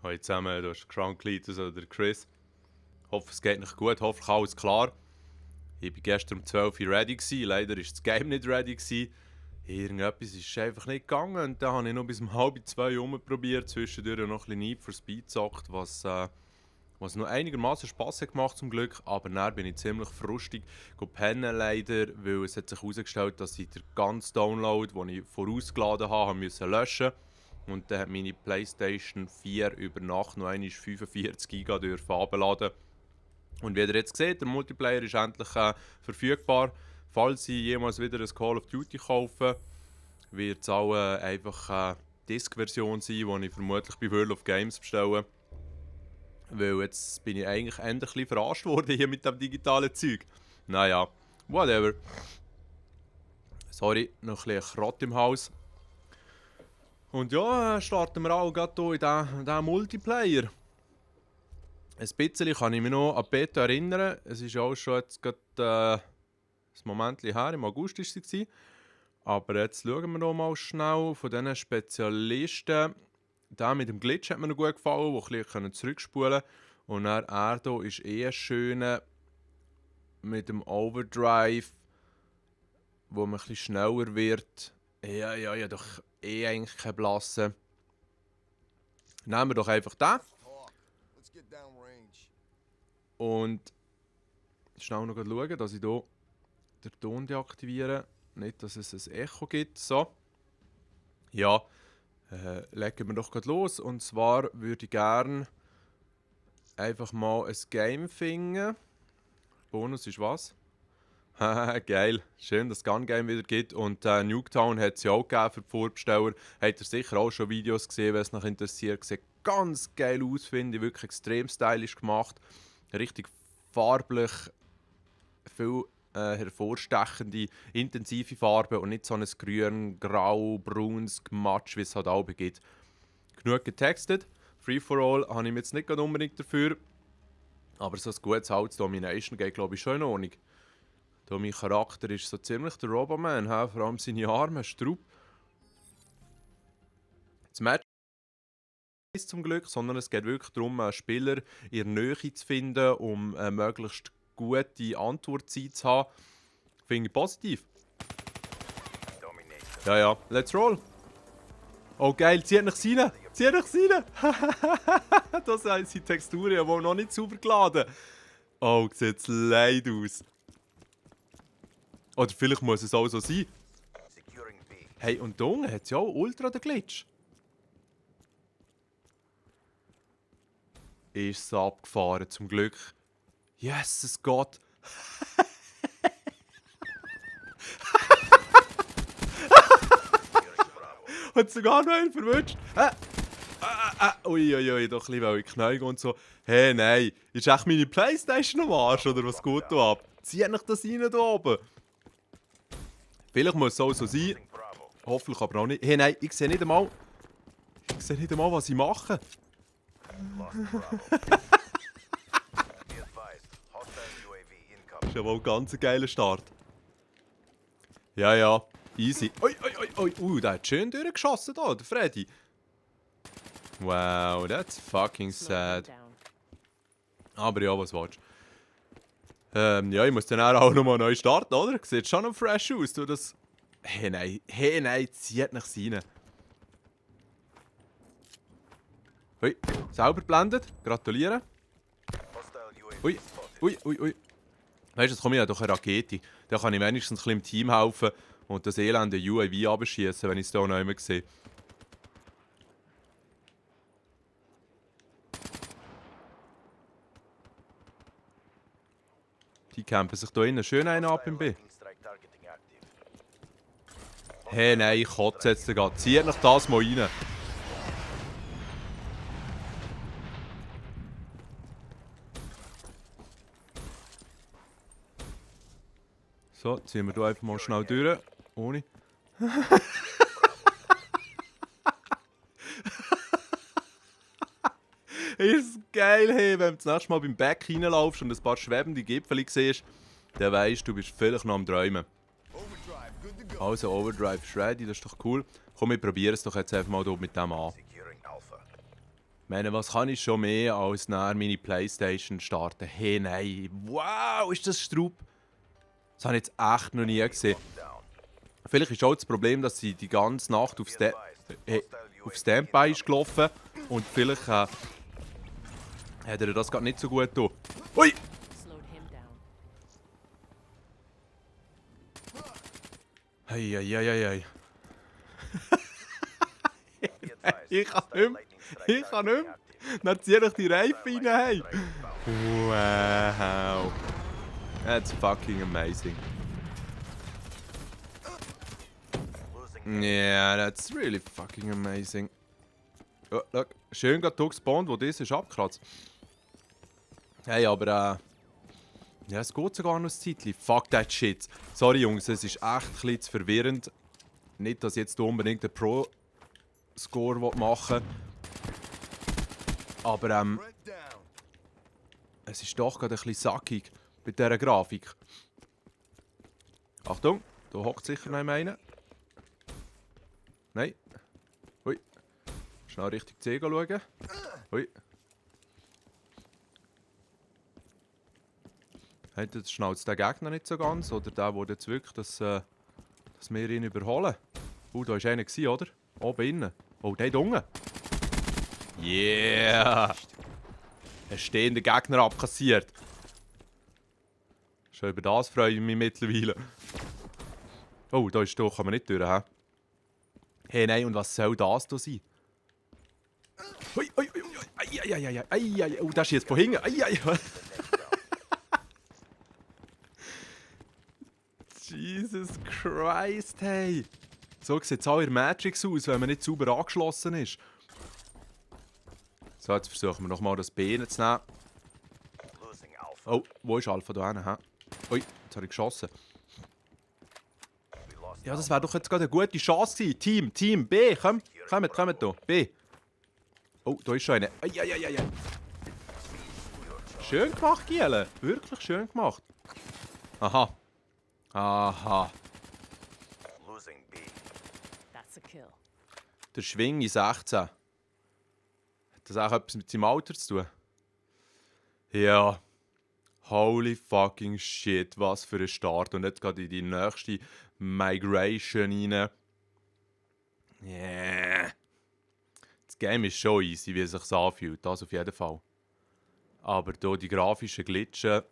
Hallo zusammen, du hast Crown Cletus oder Chris. Ich hoffe, es geht nicht gut, hoffentlich alles klar. Ich war gestern um 12 Uhr ready, leider war das Game nicht ready. Irgendetwas ist einfach nicht gegangen und dann habe ich noch bis um 1:30 rumprobiert, zwischendurch noch ein bisschen Need for Speed gezockt, was noch einigermaßen Spass hat gemacht zum Glück, aber dann bin ich ziemlich frustig pennen leider, weil es hat sich herausgestellt, dass ich den ganzen Download, den ich vorausgeladen habe, löschen musste. Und dann hat meine Playstation 4 über Nacht noch einmal 45 GB dürfen abladen. Und wie ihr jetzt seht, der Multiplayer ist endlich verfügbar. Falls ich jemals wieder ein Call of Duty kaufe, wird es auch einfach eine Disk-Version sein, die ich vermutlich bei World of Games bestelle. Weil jetzt bin ich eigentlich endlich ein bisschen verarscht worden hier mit dem digitalen Zeug. Naja, whatever. Sorry, noch ein bisschen Krott im Haus. Und ja, starten wir auch gerade hier in diesen Multiplayer. Ein bisschen kann ich mich noch an die Beta erinnern. Es ist auch schon jetzt gerade ein Moment her, im August war es. Aber jetzt schauen wir noch mal schnell von diesen Spezialisten. Der mit dem Glitch hat mir noch gut gefallen, wo ich ein bisschen zurückspulen konnte. Und dann er hier ist ein schöner mit dem Overdrive, wo man ein bisschen schneller wird. Ja, doch eigentlich keine Blasse. Nehmen wir doch einfach den. Und schnell noch schauen, dass ich hier den Ton deaktiviere. Nicht, dass es ein Echo gibt. So. Ja, legen wir doch gerade los. Und zwar würde ich gerne einfach mal ein Game finden. Bonus ist was? Haha, geil. Schön, dass es Gun Game wieder gibt. Und Nuketown hat es ja auch gegeben für die Vorbesteller. Habt ihr sicher auch schon Videos gesehen, wenn es noch interessiert. Sieht ganz geil aus, finde ich. Wirklich extrem stylisch gemacht. Richtig farblich. Viel hervorstechende, intensive Farben und nicht so ein grün, grau, braunes Gematsch, wie es halt auch gibt. Genug getextet. Free for All habe ich mir jetzt nicht unbedingt dafür. Aber so ein gutes Holz Domination geht, glaube ich, schon in Ordnung. Da mein Charakter ist so ziemlich der Roboman, vor allem seine Arme, Strupp. Das Match ist zum Glück, sondern es geht wirklich darum, einen Spieler in der Nähe zu finden, um möglichst gute Antwortzeit zu haben. Finde ich positiv. Ja, let's roll. Oh geil, zieht nach rein! Zieht nach rein! Das sind die Texturen, die noch nicht sauber geladen. Oh, sieht leid aus. Oder vielleicht muss es auch so sein. Hey, und da unten hat es ja auch Ultra den Glitch. Ist es abgefahren, zum Glück. Yes, es geht. Hat sogar noch einen verwünscht. Ui, doch ein bisschen Knäuel und so. Hey, nein, ist echt meine Playstation am Arsch, oder was geht da ab? Zieht nicht das rein da oben. Vielleicht muss es auch so sein. Hoffentlich aber auch nicht. Hey, nein, ich sehe nicht einmal, was ich mache. Das ist ja wohl ein ganz geiler Start. Ja, easy. Ui, der hat schön durchgeschossen da, der Freddy. Wow, that's fucking sad. Aber ja, was willst du? Ja, ich muss dann auch nochmal neu starten, oder? Sieht schon noch fresh aus, du das... Hey, nein, zieht nicht rein. Ui, selber geblendet. Gratuliere. Ui. Weißt du, jetzt komme ich ja durch eine Rakete. Da kann ich wenigstens ein bisschen im Team helfen und das elende UAV abschießen, wenn ich es hier noch immer sehe. Die campen sich hier innen schön einen ab im B. Hey, nein, ich kotze jetzt gerade. Zieht nach das mal rein. So, ziehen wir hier einfach mal schnell durch. Ohne. Ist geil, hey, wenn du das nächste Mal beim Back reinlaufst und ein paar schwebende Gipfel siehst, dann weisst du, bist völlig noch am Träumen. Also, Overdrive ist ready, das ist doch cool. Komm, wir probieren es doch jetzt einfach mal hier mit dem an. Ich meine, was kann ich schon mehr als nachher meine Playstation starten? Hey, nein. Wow, ist das Straub. Das habe ich jetzt echt noch nie gesehen. Vielleicht ist auch das Problem, dass sie die ganze Nacht auf Standby ist gelaufen. Und vielleicht hat er das gerade nicht so gut getan. Ui! Eieieiei. Ich kann nicht mehr. Ich kann nicht mehr. Dann zieh doch die Reifen rein. Wow. That's fucking amazing. Yeah, that's really fucking amazing. Oh, look. Schön gerade hier gespawnt, wo das ist abgekratzt. Hey, aber ja, es geht sogar noch ein Zeitchen. Fuck that shit. Sorry Jungs, es ist echt ein bisschen zu verwirrend. Nicht, dass ich jetzt unbedingt einen Pro-Score machen will. Aber es ist doch gerade ein bisschen sackig mit dieser Grafik. Achtung, da hockt sicher noch einer. Nein. Ui. Schnell Richtung C schauen. Ui. Hat jetzt schnauzt der Gegner nicht so ganz? Oder der jetzt wirklich, dass wir ihn überholen? Da war einer, oder? Oben innen. Oh, der da unten. Yeah! Ein stehender Gegner abkassiert. Schon über das freue ich mich mittlerweile. Oh, da ist doch, kann man nicht durch, hä? Hey, nein, und was soll das da sein? Ui, ui, ui, ui, ai, ai, ai, ai, ai, oh, das ist jetzt von hinten. Ai, ai. Jesus Christ, hey! So sieht es auch in der Matrix aus, wenn man nicht sauber angeschlossen ist. So, jetzt versuchen wir nochmal das Bein zu nehmen. Oh, wo ist Alpha da hinten? Ui, jetzt habe ich geschossen. Ja, das wäre doch jetzt gerade eine gute Chance gewesen. Team, B, kommt hier, B. Oh, da ist schon einer. Ai, ai, ai, ai. Schön gemacht, Giele. Wirklich schön gemacht. Aha. Aha. Der Schwingi 16. Hat das auch etwas mit seinem Alter zu tun? Ja. Holy fucking shit, was für ein Start. Und jetzt geht in die nächste Migration rein. Yeah. Das Game ist schon easy, wie es sich anfühlt. Das auf jeden Fall. Aber hier die grafischen Glitchen.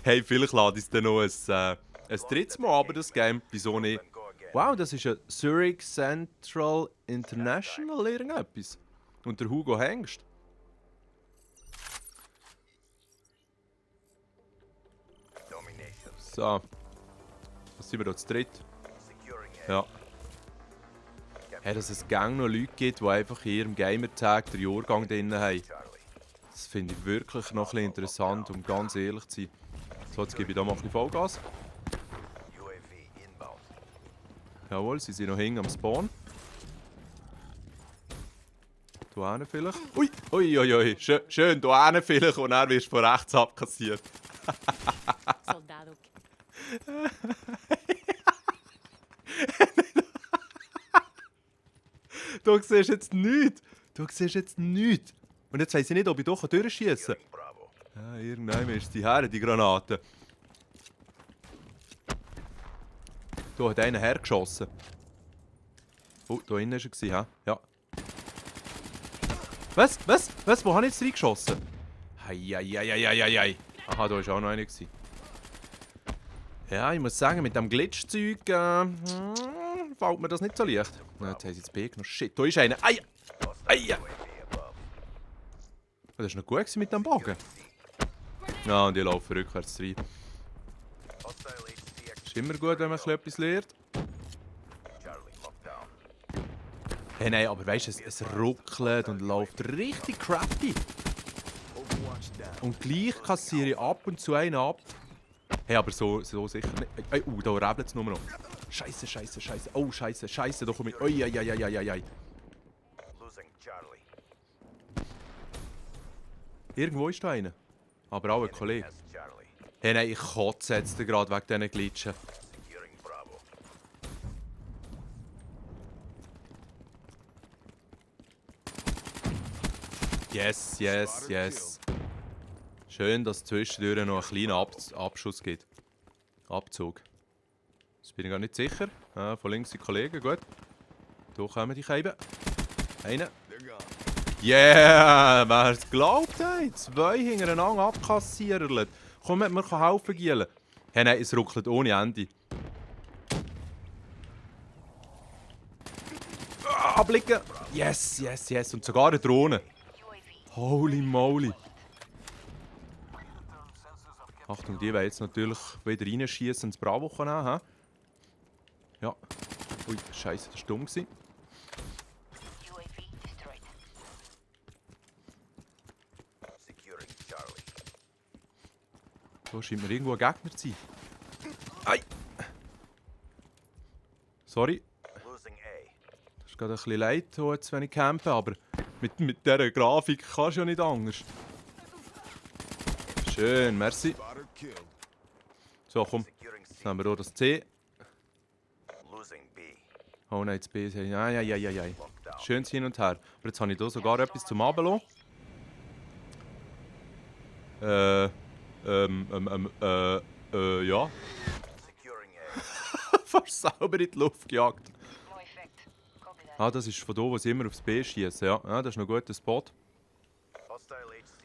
Hey, vielleicht lade ich es dann noch ein drittes Mal, aber das Game, wieso nicht? Wow, das ist ein Zurich Central International irgendetwas. Und der Hugo Hengst. So. Was sind wir da zu dritt? Ja. Hey, dass es gang noch Leute gibt, die einfach in ihrem Gamertag den Jahrgang drin haben. Das finde ich wirklich noch ein bisschen interessant, um ganz ehrlich zu sein. So, jetzt gebe ich da mal ein bisschen Vollgas. Jawohl, sie sind noch hinten am Spawn. Da hinten vielleicht. Ui, ui, ui, ui. Schön, da hinten vielleicht und dann wirst du von rechts abkassiert. Du siehst jetzt nichts. Und jetzt weiss ich nicht, ob ich doch durchschießen kann. Ja, irgendwann ist die her, die Granate. Da hat einer hergeschossen. Oh, da innen war er, hä? Ja. Was? Wo habe ich jetzt reingeschossen? Heieieiei. Aha, da war auch noch einer. Ja, ich muss sagen, mit dem Glitch-Zeug fällt mir das nicht so leicht. Na, jetzt haben sie das B genommen. Shit, da ist einer. Ei! Das war noch gut mit dem Bogen. Ja, und ich laufe rückwärts rein. Ist immer gut, wenn man etwas lernt. Hey, nein, aber weißt du, es ruckelt und läuft richtig crafty. Und gleich kassiere ich ab und zu einen ab. Hey, aber so sicher nicht. Da rebelt es nur noch. Scheiße. Oh, Scheiße, da komme ich. Ui. Irgendwo ist da einer. Aber auch ein Kollege. Hey, nein, ich kotze jetzt gerade wegen diesen Glitchen. Yes, yes, yes. Schön, dass es zwischendurch noch einen kleinen Abschuss gibt. Abzug. Jetzt bin ich gar nicht sicher. Von links die Kollegen, gut. Hier kommen die Scheiben. Einer. Yeah, wer es glaubt hat. 2 hintereinander abkassiert. Komm, mir helfen, Gielen. Hey, nein, es ruckelt ohne Ende. Abblicken. Yes, yes, yes. Und sogar eine Drohne. Holy moly. Achtung, die wollen jetzt natürlich wieder reinschießen ins Bravo-Kanal. Ja. Ui, Scheiße, das war dumm. Da scheint mir irgendwo ein Gegner zu sein. Ei! Sorry. Das ist gerade ein bisschen leid, jetzt, wenn ich campe, aber mit dieser Grafik kannst du ja nicht anders. Schön, merci. So, komm. Jetzt nehmen wir hier das C. Oh nein, das B ist ja. Schön hin und her. Aber jetzt habe ich hier sogar etwas zum Ablassen. Ja. Fast sauber in die Luft gejagt. Das ist von hier, wo sie immer aufs B schießen. Ja, das ist noch ein guter Spot.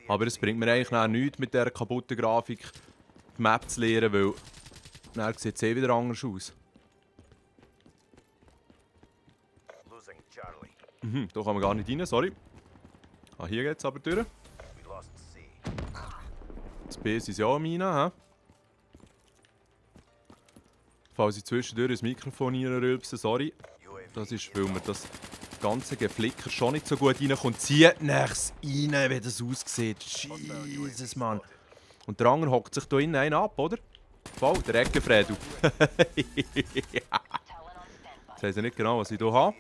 Aber es bringt mir eigentlich nichts mit dieser kaputten Grafik die Map zu lernen, weil dann sieht es wieder anders aus. Da kann man gar nicht rein, sorry. Hier geht es aber durch. Das B ist ja auch am Rein. Falls ich zwischendurch ins Mikrofon reinrülpse, sorry. Das ist, weil mir das ganze Geflicker schon nicht so gut reinkommt. Zieht nichts rein, wie das aussieht. Jesus, Mann. Und der andere hockt sich hier innen einen ab, oder? Voll, der Eckenfredu. Jetzt weiss ich nicht genau, was ich hier habe.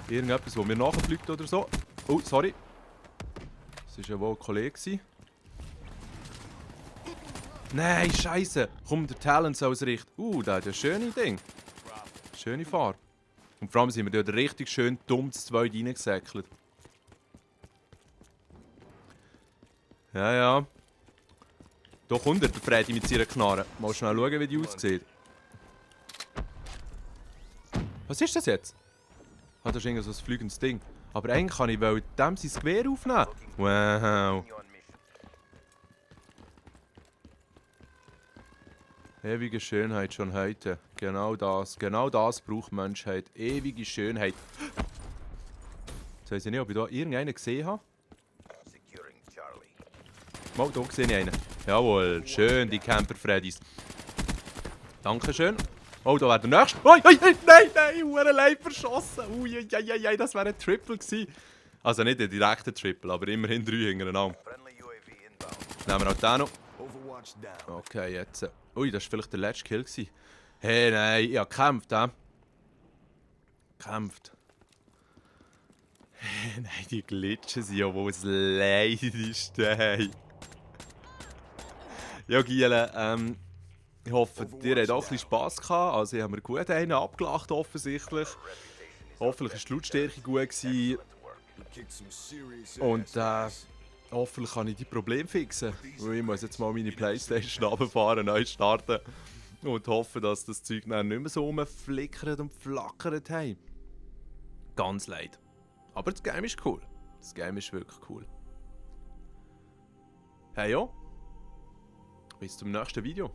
Irgendetwas, das mir nachfliegt oder so. Oh, sorry. Das war ja wohl ein Kollege. Nein, Scheiße. Komm, der Talent soll es richten. Der hat ja schöne Ding. Schöne Farbe. Und vor allem sind wir dort richtig schön dumm zu zweit reingesäckelt. Ja. Da kommt der Freddy mit seiner Knarre. Mal schnell schauen, wie die aussieht. Was ist das jetzt? Das ist irgendwie so ein fliegendes Ding. Aber eigentlich kann ich dem sein Gewehr aufnehmen. Wow. Ewige Schönheit schon heute. Genau das braucht die Menschheit. Ewige Schönheit. Jetzt weiss ich nicht, ob ich da irgendeinen gesehen habe. Mal, da sehe ich einen. Jawohl, schön, die Camper-Freddys. Dankeschön. Oh, da wäre der nächste. Nein, Hurenlein verschossen. Das wäre ein Triple gewesen. Also nicht ein direkter Triple, aber immerhin 3 hintereinander. Nehmen wir auch den noch. Okay, jetzt. Ui, das war vielleicht der letzte Kill gewesen. Hey, nein, ich habe gekämpft, Hey, nein, die Glitchen sind ja wohl das Leidigste, hey. Ja, Giele, ich hoffe, ihr habt auch ein bisschen Spass gehabt. Also, ich habe mir gut einen abgelacht, offensichtlich. Hoffentlich war die Lautstärke gut gewesen. Und hoffentlich kann ich die Probleme fixen. Weil ich muss jetzt mal meine Playstation runterfahren, neu starten. Und hoffe, dass das Zeug dann nicht mehr so rumflickert und flackert. Hey. Ganz leid. Aber das Game ist cool. Das Game ist wirklich cool. Hey ja. Bis zum nächsten Video.